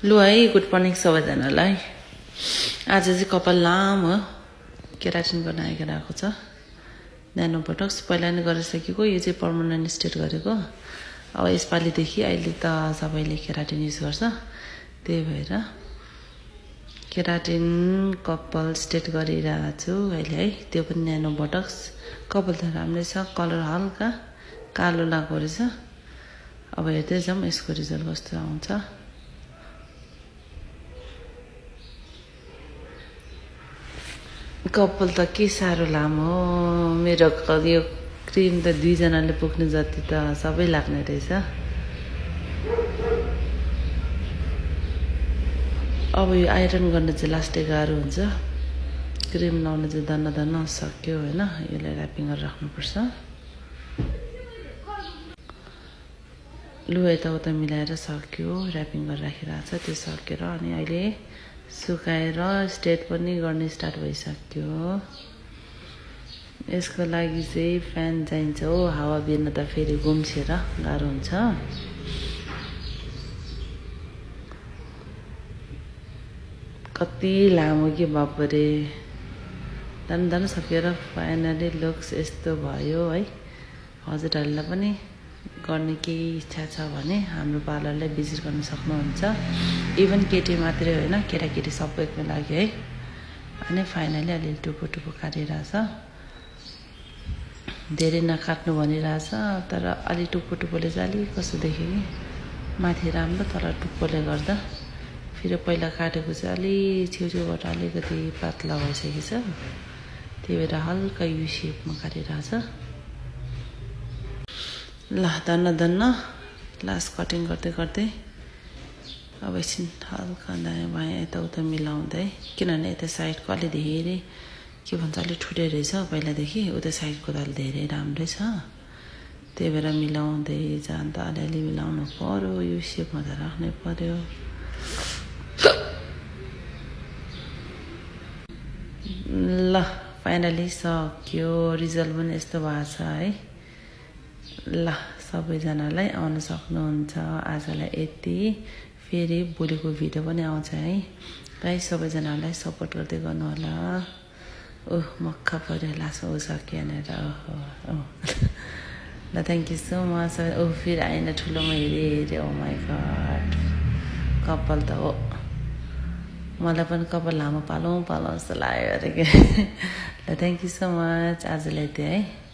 लु है good morning सबैजनालाई। आज चाहिँ कपाल लामो केराटिन बनाएको आएको छ। न्यानो बोटक्स पहिला नै गरिसकेको, यो चाहिँ पर्मनेन्ट स्ट्रेट गरेको। अब यसपालिदेखि अहिले त सबैले केराटिन युज गर्छ, त्यही भएर केराटिन कपाल स्ट्रेट गरिरहेको छु अहिले है। त्यो पनि न्यानो बोटक्स। कपाल त राम्रै छ, कलर हल्का कालो लागेको रहेछ। अब हेर्दै जाउँ यसको रिजल्ट कस्तो आउँछ। कपाल त के साह्रो लामो, मेरो यो क्रिम त 2 जनाले पुग्ने जति त सबै लाग्ने रहेछ। अब यो आइरन गर्न चाहिँ लास्टै गाह्रो हुन्छ। क्रिम लाउन चाहिँ दन्न सक्यो होइन। यसलाई ऱ्यापिङ गरेर राख्नुपर्छ। लु यताउता मिलाएर सक्यो, ऱ्यापिङ गरेर राखिरहेको छ। त्यो सकेर अनि अहिले सुकाएर स्ट्रेट पनि गर्ने स्टार्ट भइसक्यो। यसको लागि चाहिँ फ्यान चाहिन्छ हो, हावा बिर्न त फेरि गुम्सेर गाह्रो हुन्छ। कति लामो के बापरे, दान सकेर फाइनली लुक्स यस्तो भयो है। हजुरहरूलाई पनि गर्ने केही इच्छा छ भने हाम्रो पार्लरलाई भिजिट गर्न सक्नुहुन्छ। इभन केटी मात्रै होइन, केटाकेटी सबैको लागि है। अनि फाइनली अलिअलि टुप्पो काटिरहेछ। धेरै नकाट्नु भनिरहेछ, तर अलि टुप्पोले चाहिँ अलिक कस्तो देख्यो कि माथि राम्रो, तर टुप्पोले गर्दा फेरि पहिला काटेको चाहिँ अलि छेउबाट अलिकति पातला भइसकेको छ। त्यही भएर हल्का यु सेपमा काटिरहेछ। ल दन्न लास्ट कटिङ गर्दै अब एकछिन हल्का दायाँ बायाँ यताउता मिलाउँदै, किनभने यता साइडको अलि धेरै के भन्छ अलि ठुटे रहेछ पहिलादेखि, उता साइडको त अलि धेरै राम्रै छ। त्यही भएर मिलाउँदै जाँदा अलिअलि मिलाउनु पर्यो, यो सेपमा त राख्नै पर्यो। ल फाइनली सक्यो, रिजल्ट पनि यस्तो भएको छ है। ल सबैजनालाई आउन सक्नुहुन्छ। आजलाई यति, फेरि भोलिको भिडियो पनि आउँछ है। गाइस सबैजनालाई सपोर्ट गर्दै गर्नु होला। ओह मक्खा पऱ्यो लासो सक्यो यहाँनिर। ओहो ल थ्याङ्क यू सो मच। ओह फेरि आएन ठुलोमा हेरेँ। ओ माई गड, कपाल त हो, मलाई पनि कपाल लामो पालौँ जस्तो लाग्यो अरे के। ल थ्याङ्क यू सो मच। आजलाई यति है।